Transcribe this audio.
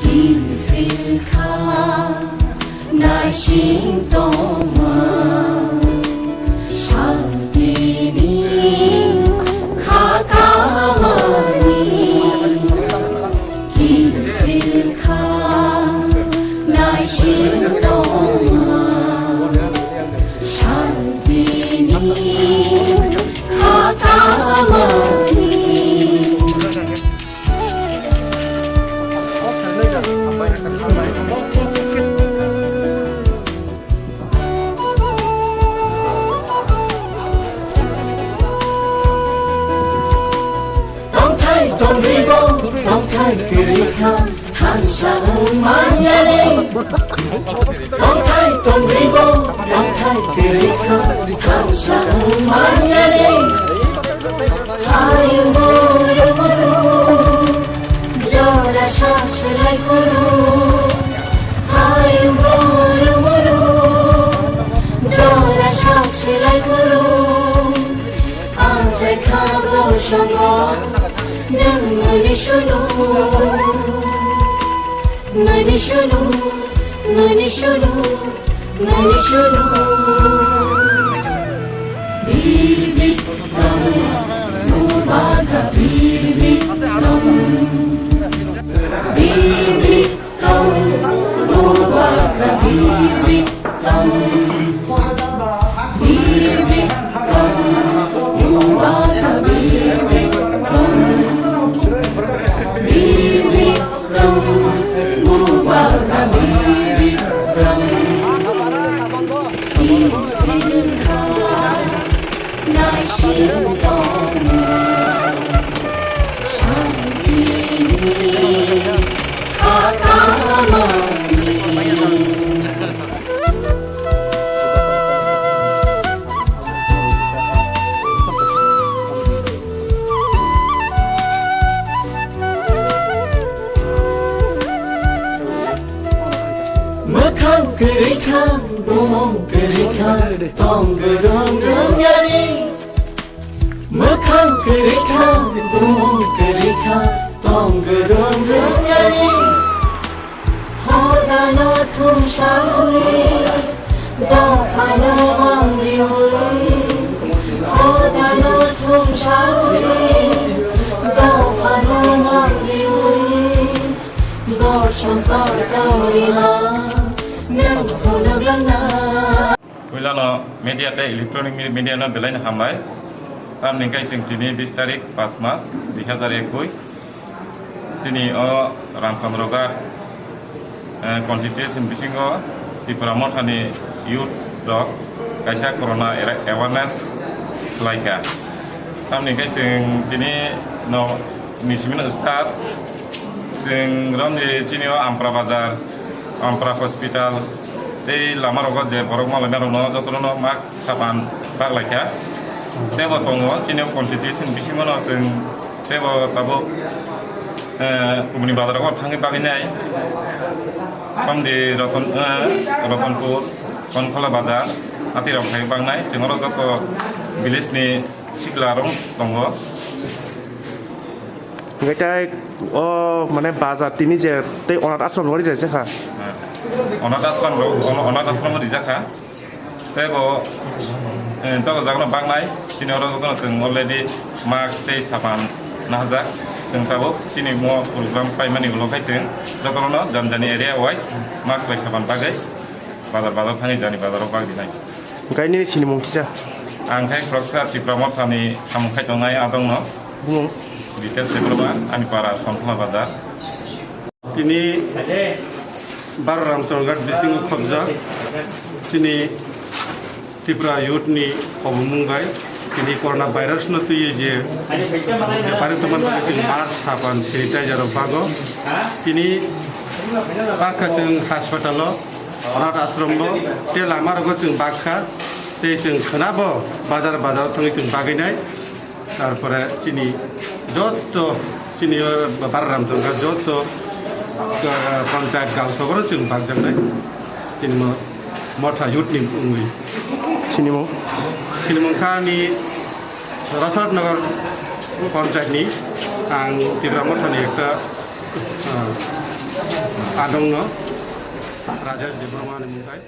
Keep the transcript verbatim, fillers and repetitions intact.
Kiphilkha naising tongma, santini kha kamani. Kiphilkha naising tongma, santini kha kamani. Tongthai tongribo, tongthai kwrwi kha, thansa wng manyani. Tongthai tongribo, tongthai kwrwi kha, thansa wng manyani. Hayung muru muru, jora sak selai phuru. Hayung muru muru, jora sak selai phuru. Anjai kha bo songo, nwng mani sunu. Mani sunu, mani sunu, mani sunu. Bir Bikram, Mubaka Bir Bikram. Bir Bikram, Mubaka Bir Bikram. Bir Bikram, Mubaka Bir Bikram. Bir Bikram, Mubaka Bir Bikram. Naising tongma, santini kha kamani. Mwkhang kwrwi kha, bumung kwrwi kha, tong gwrwng rwng yari. Mwkhang kwrwi kha, bumung kwrwi kha, tong gwrwng rwng yari. Hodano thumsawi, dophano mangliwi. Hodano thumsawi, dophano mangliwi. Bosong kor tongwima, nwng phunuk langna. Puilano media tei electronic me-, media no belai no hambai. Tamni hwnkhe chwng tini bis tarik, pas mas, dui hazar ekush. Chini o Ramchandra Ghat, eh, constituency bisingo Tipra Mothani youth rok kaisa corona era-, awareness khlaikha. Tamni hwnkhe chwng tini no ni simi no start. Chwng romni chini o Ampra Bazar, Ampra Hospital, tei lama rogo je borok malaina rokno jotono mask sapan baklaikha. Tebo tongo chini o constituency bisingo no chwng tebo tabuk, eh, kubuni bazar rogo thangwi bagwi nai. Tamni Roton, eh, Rotonpur, Sonkhola Bazar, ati rok thangwi bagnai. Chwng oro joto village ni sikla rok tongo. Hingke tei o mane bazar tini je tei onath ashram rok rijak kha. Onath ashram rok, ono-, onath ashram rijak kha. Tei bo, eh, joto jagano bagnai, chini oro jotono chwng already mask tei sapan nahajak. Chwng tabuk chini mo program paimani ulo khai chwng jotono jani jani area wise mask bai sapan bagwi bazar bazar thangwi jani bazaro bagdinai. Hingke nini sinimung kisa? Ang khe khoroksa Tipra Mothani samung khai tongnai adongno. Bumung? Ritesh Debbarma, ani para Sonkhola Bazar. Tini Baro Ramchandra Ghat bisingo khobjak chini Tripura youth ni kobomung bai tini corona virus no twiwi je bepari tongmani bagwi chwng mask, sapan, sanitizer rok bago. Tini bakha chwng hospital o, onath ashram o, tei lama rogo chwng bakha, tei chwng khwnabo bazar bazar thangwi chwng bagwi nai. Tarpore chini joto, chini o Baro Ramchandra Ghat joto Panchayat Gaosogoro chwng bakjaknai. Chini mo-, Motha youth ni wngwi. Sinimo? Sinimo kha ni Rasatnagar Panchayat ni ang Tipra Motha ni ekta, ah, adong no Rajesh Debbarma ni mungkai.